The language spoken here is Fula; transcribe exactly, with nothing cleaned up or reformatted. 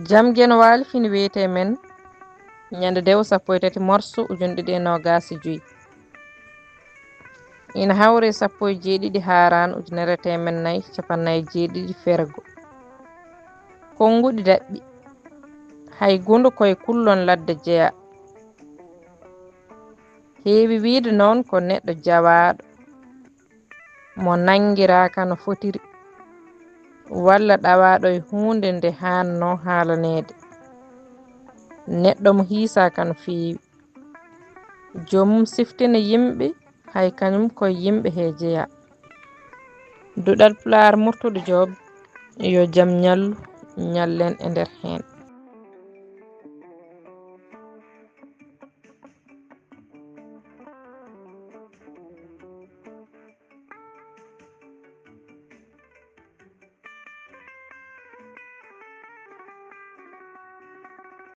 Jam Geno Waali fini wiyetee men ñande dewo sappo e tati morso ujunɗiɗi e noogaas e joy. Ina hawre sappo e jeeɗiɗi haaraan ujunere teemen nayi capannay jeeɗiɗi fergo. Konnguɗi daɓɓi. Hay gundu koye kullon ladde jeya. Heewi wiide noon ko neɗɗo jawaaɗo mo nanngiraa ka no fotiri, walla ɗawaaɗo e huunde nde haannoo haalaneede, neɗɗo mo hiisaa ka no feewi, joomum siftina yimɓe, hay kañum koye yimɓe he jeyaa. Duɗal Pulaar Murtuɗo Joob, yo jam ñallu, ñallen e nder heen.